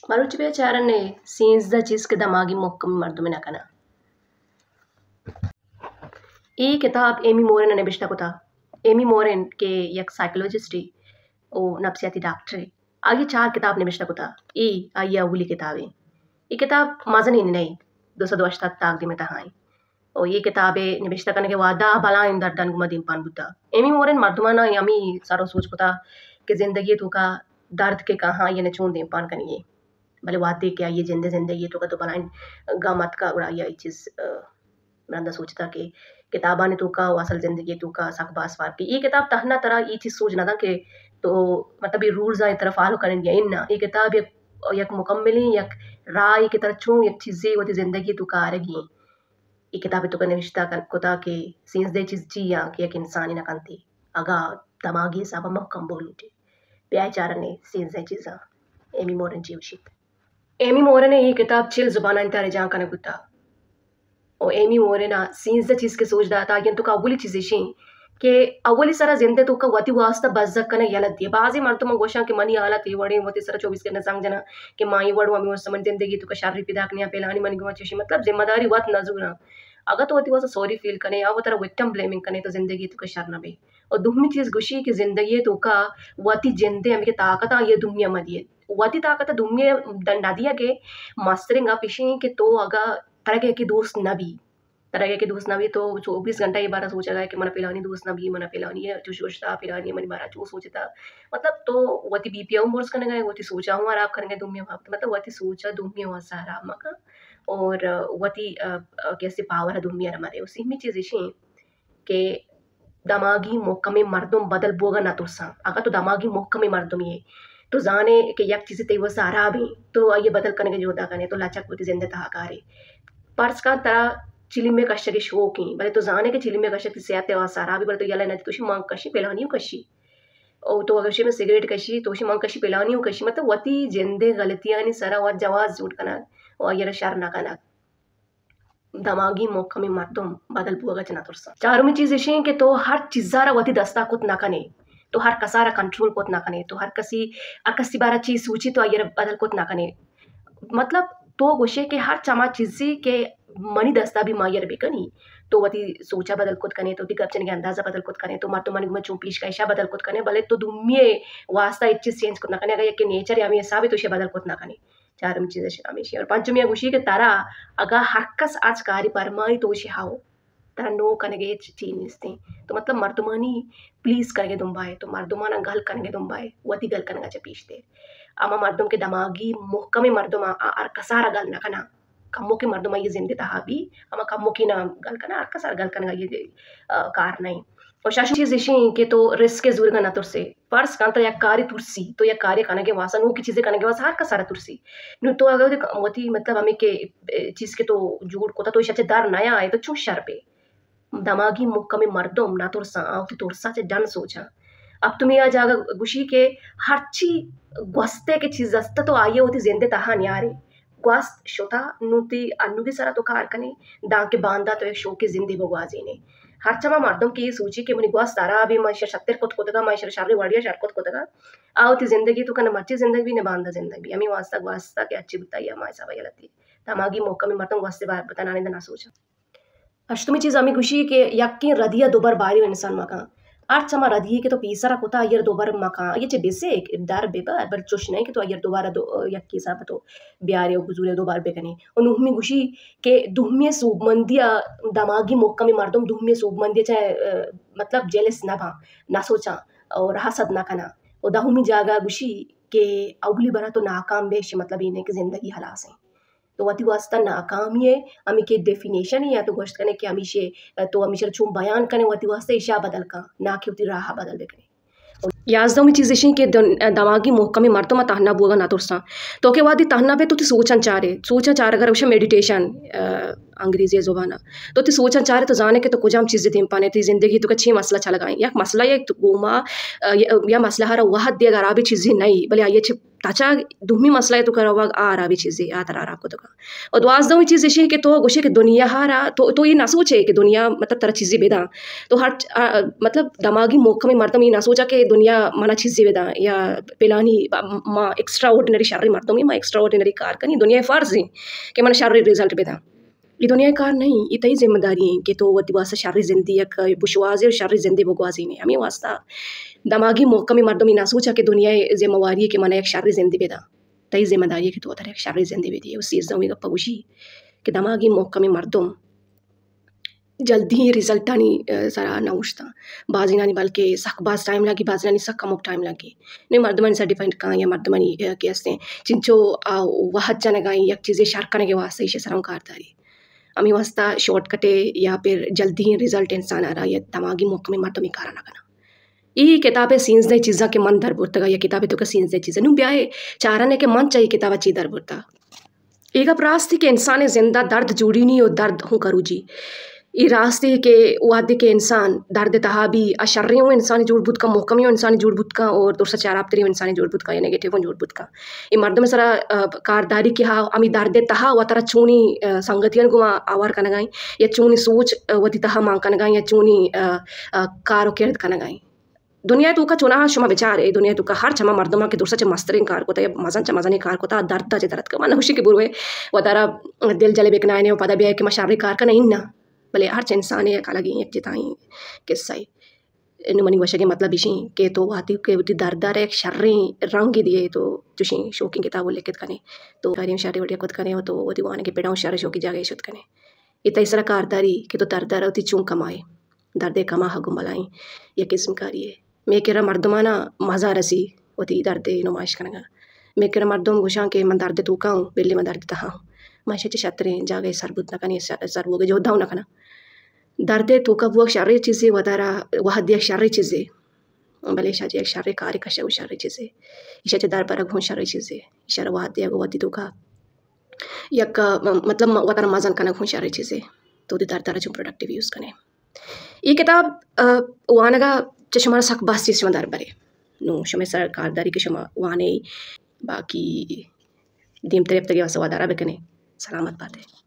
مروچی بیا چارن ء سیزدہ چیز کہ دماگی مھکمی مردم ء نہ کناں۔ اے کتاب ایمی مورن ء نبشتہ کتا۔ ایمی مورن کہ یک سائیکولوجسٹے او نفسیاتی ڈاکٹرے، آئی ء چار کتاب نبشتہ کتا۔ اے آئی ء اولی کتابے۔ اے کتاب مزنیں نہ ایں، دو سد و ہشتاد تاکدیم ء تہا ایں۔ و اے کتاب ء نبشتہ کنگ ء وھد ء بلاھیں دردانی گوما دیمپان بوتگ۔ ایمی مورن مردماناں ہمے سر ء سوج کتگ کہ زندگی ء توکا درد کہ کاہاں آئی ء چون دیمپان کنگ ء، بلے وھدے کہ آئی ء جند ء زندگی ء توکا تو بلاھیں گم اتکگ گڑا آئی ء اے چیز، ء، رند ء سوچتگ کہ کتابانی توکا و اصل زندگی ء توکا سک باز فرق اے۔ اے کتاب تہنا ترا اے چیز سوج نہ دنت کہ تو مطلب اے رولز ء ترا فالو کنگ ء انت، نہ، اے کتاب یک، یک مکملیں یک راہے کہ ترا چون یک چیزے وتی زندگی ء توکا آرگی انت۔ اے کتاب ء توکا نوشتہ کن-، کتا کہ سیزدہ چیز چی آں کہ یک انسانے نہ کنت، اگاں دماگی حساب ء مھکم بہ لوٹیت۔ بیا چارنے سیزدہ چیزاں ایمی مورن چی گوشیت۔ ایمی مورن ء اے کتاب چل زبانانی تہا رجانک کنگ بوتگ۔ و ایمی مورن ء سیزدہ چیز کہ سوج داتا، آئی ء توکا اولی چیز ایش انت کہ اولی سرا زند ء توکا وتی واسطہ بزگ کنگ یلہ دیئے۔ بازیں مردم گوشاں کہ منی حالت اے وڑیں، وتی سرا چوبیس گھنٹہ زنگ جناں کہ ما اے وڑ و ہمے واسطہ من زندگی توکا شری پیداک نیاں، پلانی منی گوما چوشیں، مطلب ذمہ داری وت نہ زوراں۔ اگاں تو وتی واسطہ سوری فیل کنے یا وترا وکٹم بلیمنگ کنے تو زندگی توکا شر نہ بے۔ و دومی چیز گوشی کہ زندگی توکا وتی جندے ہمے کہ طاقت آں، آئی ء دومی ء مہ دیئے۔ وتی طاقت ء دومی ء دنڈا دیئے کہ مستریں گپ ایش انت کہ تو اگاں ترا کہ یکے دوست نہ بی، ترا یکے دوست نہ بی، تو چوبیس گھنٹہ اے بارہ سوچگ ء کہ من پلانی دوست نہ بی، من پلانی ء چوش گوشتا، پلانی ء منی بارہ چو سوچتا۔ مطلب تو وتی بی پی ء ہم برز کنگ ء، وتی سوچ ء ہم حراب کنگ ء دومی ء بابت۔ مطلب وتی سوچ ء دومی ء واسطہ حراب مکن اور وتی، ا، ا، کیسے پاور ء دومی ء را مرے۔ و سیمی چیز ایش انت کہ دماگی مھکمیں مردم بدل بوگ ء نہ ترساں۔ اگاں تو دماگی مھکمیں مردمے ئے، تو زانے کہ یک چیزے تئی واستا ہراب ایں، تو آئی ء بدل کنگ ء جہد ء کن ئے، تو لچک وتی زند ء تہا کار ئے۔ پرز کن ترا چلیم ء کشگ ء شوق ایں، بلے تو زانے کہ چلیم ء کشگ تئی صحت ء واستا ہراب ایں، بلے تو یلہ نہ دئے، تو گوشی من کشی، پلانی ہوں کشی۔ او تو اگاں گوشے من سگریٹ کشی، تو گوشی من کشی، پلانی ہوں کشی۔ مطلب وتی جند ء غلطیانی سرا وت جواز جوڑ کنگ و آئی ء را شر نہ کنگ۔ دماگی مھکمیں مردم بدل بوگ ء چہ نہ ترساں۔ چارمی چیز ایش انت کہ تو ہر چیزا را وتی دستا کت نہ کن ئے، تو ہر کسا را کنٹرول کت نہ کن ئے، تو ہر کسی، ہر کسی بارا چی سوچی تو آئی ء را بدل کت نہ کن ئے۔ مطلب تو گوشے کہ ہر چما چیزے کہ منی دستا بی ما آئی ء را بکنی، تو وتی سوچا بدل کت کن ئے، تو وتی گپ جنگ ء اندازا بدل کت کن ئے، تو مردمانی گوما چون پیش کئے ایشا بدل کت کن ئے، بلے تو دومی ء واسطہ ہچ چیز چینج کت نہ کن ئے۔ اگاں یکے نیچر ء ہمے حسابے تو ایشی ء بدل کت نہ کن ئے۔ چارمی چیز اش ہمیشی۔ اور پنچمی ء گوشی کہ ترا اگاں ہر کس ہرچ کاری پرمائی تو گوشی ہاؤ، ترا نو کنگ ء ہچ چیز نیست انت۔ تو مطلب مردمانی پلیز کنگ ء دنبا ئے، تو مردماناں گل کنگ ء دنبا ئے، وتی گل کنگ ء چہ پیش دے۔ ہما مردم کہ دماگی مھکمیں مردم آ، آ ہر کسا را گل نہ کناں۔ کموکیں مردم آئی زند ء تہا بی، ہما کموکیں نہ گل کناں، ہر کسا را گل کنگ آئی، ء، کار نہ انت۔ و ششمی چیز ایش انت کہ تو رسک ء زورگ ء نہ ترس ئے۔ فرض کن تو یک کارے ترسی، تو یک کارے کنگ ء واسطہ، نوکیں چیزے کنگ ء واسطہ ہر کس ء را ترسی۔ نوں تو اگاں وتی، وتی مطلب ہمے کہ، ء، چیز کہ تو جوڑ کتہ تو ایشی ء چہ در نیائے تو چون شر بے؟ دماگی مھکمیں مردم نہ ترساں، آ وتی ترسا چہ ڈن سوچاں۔ ہپتمی آ جاگہ گوشی کہ ہرچی گوستے کہ چیز است تو آئی ء وتی زند ء تہا نیارے۔ گوست شتا، نوں تئی انوگی سرا تو کار کنے، دانکہ باندا تو یک شوکیں زندے بگوازینے۔ ہرچ ہما مردم کہ اے سوچی کہ منی گوست ہرابیں، من ایشی ء شتر کت کتگاں، من ایشی ء شریں وڑے ء شر کت کتگاں، آ وتی زندگی ء توکا نہ مرچی زندگ بی، نہ باندا زندگ بی۔ ہمے واسطہ گوست کہ ہرچی بوتا، آ ہما حساب ء یلہ دیت۔ دماگی مھکمیں مردم گوست ء بابت ء نہ سوچاں۔ ہشتمی چیز ہمے گوشی کہ یکیں ردی ء دوبر باری انسان مکن۔ ہرچ ہما ردی کہ تو پیسرا کتا، آئی ء را دوبر مکن۔ آئی ء چہ بسیک، در ببر، بلے چوش نہ کہ تو آئی ء را دوبارہ دو، یکے حساب تو بیارے و بزورے و دوبر بکنے۔ و نہمی گوشی کہ دومی سوبمندی ء، دماگی مھکمیں مردم دومی سوبمندی ء چہ، ء، مطلب جیلس نہ باں، نہ سوچاں اور حسد نہ کناں۔ و دہمی جاگہ گوشی کہ اولی برا تو ناکام بے، ایشی مطلب اے نہ کہ زندگی ہلاس ہیں۔ تو وتی واسطہ ناکامی ء ہمے کہ ڈیفینیشن ء یا تو گوشت کنے کہ ہمیشے، تو ہمیشہ چون بیان کنے وتی واسطہ ایشا بدل کن، نہ کہ وتی راہ بدل بکنے۔ یازدہمی چیز ایشی کہ دن-، دماگی مھکمیں مردم ء تہنا بوگ ء نہ ترساں۔ تو کہ وہدی تہنا بے تو تئی سوچاں چارے، سوچاں چارگ ء را گوشاں میڈیٹیشن، ء، انگریزی زبان ء۔ تو تئی سوچاں چارے تو زانے کہ تو کجام چیز ء دیمپان ئے، تئی زندگی ء توکا چی مسئلہ چلگا ایں۔ یک مسئلہ یک گوما، ء، یا، یا مسئلہ ء را وہد دیگ ہرابیں چیزے نہ ای، بلے آئی ء چہ تچگ دومی مسئلہ ءِ توکا روگ آ ہرابیں چیزے، آ ترا ہراب کتگ۔ و دوازدہمی چیز ایشی کہ تو گوشے کہ دنیا ہرا، تو، تو اے نہ سوچے کہ دنیا مطلب ترا چیزے بداں۔ تو ہر، آ، مطلب دماغی محکمیں مردم اے نہ سوچا کہ دنیا منا چیزے بداں یا پلانی، ما ایکسٹرا آرڈینری شریں مردمے، ما ایکسٹرا آرڈینری کار کنیں، دنیا ءِ فرض ایں کہ منا شریں رزلٹ بداں۔ اے دنیا ءِ کار نہ ایں، اے تئی ذمہ داری ایں کہ تو وتی واسطہ شریں زندے یک بشوازے و شریں زندے بگوازینے۔ ہمے واسطہ دماغی محکمیں مردم اے نہ سوچا کہ دنیا ءِ ذمہ واری ایں کہ منا یک شریں زندے بداں۔ تئی ذمہ داری ایں کہ تو وترا یک شریں زندے بدیئے۔ و سیزدہمی گپا گوشی کہ دماغی محکمیں مردم جلدی رزلٹانی، آ، سرا نہ اوشتاں۔ بازینانی بلکہ سک باز ٹائم لگی، بازینانی سک کموک ٹائم لگی۔ نی مردمانی سرا ڈیپینڈ کاں یا مردمانی، آ، کہ استیں چنچو آ وہد جنگا ایں یک چیزے شر کنگ ءِ واسطہ ایشی سرا کارداری۔ ہمے واسطہ شارٹ کٹے یا پھر جلدی رزلٹ انسان ءَ را یا دماغی محکمیں مردم اے کارا نہ کناں۔ اے کتاب ءِ سیزدہ چیزاں کہ من در برتگا، یا کتاب ءِ توکا سیزدہ چیزاں۔ نوں بیائے چارنے کہ من چہ اے کتابا چی در برتا۔ اے گپ راستی کہ انسان ءِ زندا درد جوڑینی و درد ہوں کروجی۔ اے راستی کہ وہدے کہ انسان درد ءِ تہا بی، آ شریں ہوں انسان جوڑ بوت کن، محکمیں ہوں انسان جوڑ بوت کن، اور درسا چہ ہرابتریں ہوں انسان جوڑ بوت کن یا نیگیٹو ہوں جوڑ بوت کن۔ اے مردم ءِ سرا، آ، کارداری کہ ہا، ہمے درد ءِ تہا وترا چونی، آ، سنگتیانی گوما آوار کنگا ایں، یا چونی سوچ، آ، وتی تہا مان کنگا ایں، یا چونی، آ، آ، کار و کرد کنگا ایں۔ دنیا ءِ توکا چوناہا شما بچارے، دنیا ءِ توکا ہرچ ہما مردماں کہ درسا چہ مستریں کار کتا یا مزن چہ مزنیں کار کتا، درد ءَ چہ درد کن۔ من نہ گوشی کہ بروئے وتارا دل جلے بکنائینے و پدا بیائے کہ ما شریں کار کناں، اناں۔ بلے ہرچ انسانے یک الگیں یک جتائیں قصہ اے۔ انوں منی گوشگ ءِ مطلب ایشیں کہ تو وہدے کہ وتی درد ءَ را یک شریں رنگے دیئے، تو چوشیں شوکیں کتاب لکھت کنے، تو کاریم شریں وڑے کت کنے و تو وتی وانگ ءِ پڑاں شر شوکیں جاگہ ءَ شت کنے۔ اے تئی سرا کارداری کہ تو درد ءَ را وتی چون کمائے۔ درد ءِ کماہگ ہوں بلاہیں یک ازمکاری یے۔ مئے کرا مردمانا مزا رسی وتی درد ءِ نمائش کنگا۔ مئے کرا مردم گوشاں کہ من درد ءِ توکا ہوں، بلے من درد ءِ تہا ہوں۔ من ایشی چہ شتریں جاگہے سر بوت نہ کنیں، سر، سر بوگ ءِ جہد ءَ ہوں نہ کناں۔ درد ءِ توکا بوگ شریں چیزے، وتارا وہد دیگ شریں چیزے، بلے ایشی چہ یک شریں کارے کشگ ہوں شریں چیزے۔ ایشی چہ در برگ ہوں شریں چیزے۔ ایشی را وہد دیگ وتی توکا یک، مطلب، وتارا مزن کنگ ہوں شریں چیزے۔ تو وتی درد ءَ را چون پروڈکٹیو یوز کنے۔ اے کتاب، آ، وانگ ءَ چہ شمارا سک باز چیز شما در برے۔ نوں شمئے سرا کارداری کہ شما وانے، باقی دیمتریں ہپتگے واسطہ ودارا بکنے۔ سلامت باتے۔